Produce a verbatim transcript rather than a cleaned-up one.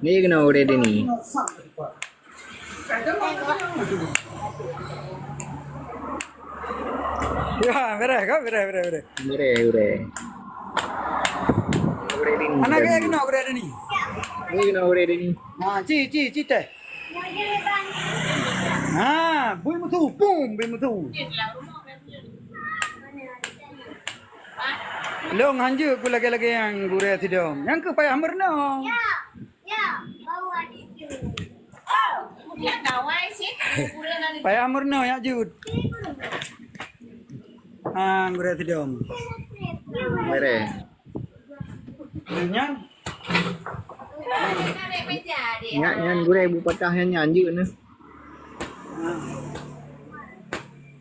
Ni kena udah dia ni. Ya, beres kan? Beres, beres, beres. Beres, beres. Udah dia ni. Anak saya kena udah dia ni. Ni kena udah dia ni. Ha, ci, ci, ci teh. Ha, bui mutu, pum, bui mutu. Long hanjeuet ku lagèe-lagèe nyang gurèe sidong. Nyang keuh payah meurunoe. Payah meurunoe jak jeuet. Ah, gurèe sidong. Beres. Nyan. Nyan, nyan gurèe bu patah nyan, nyan jeuet nyan. Ah.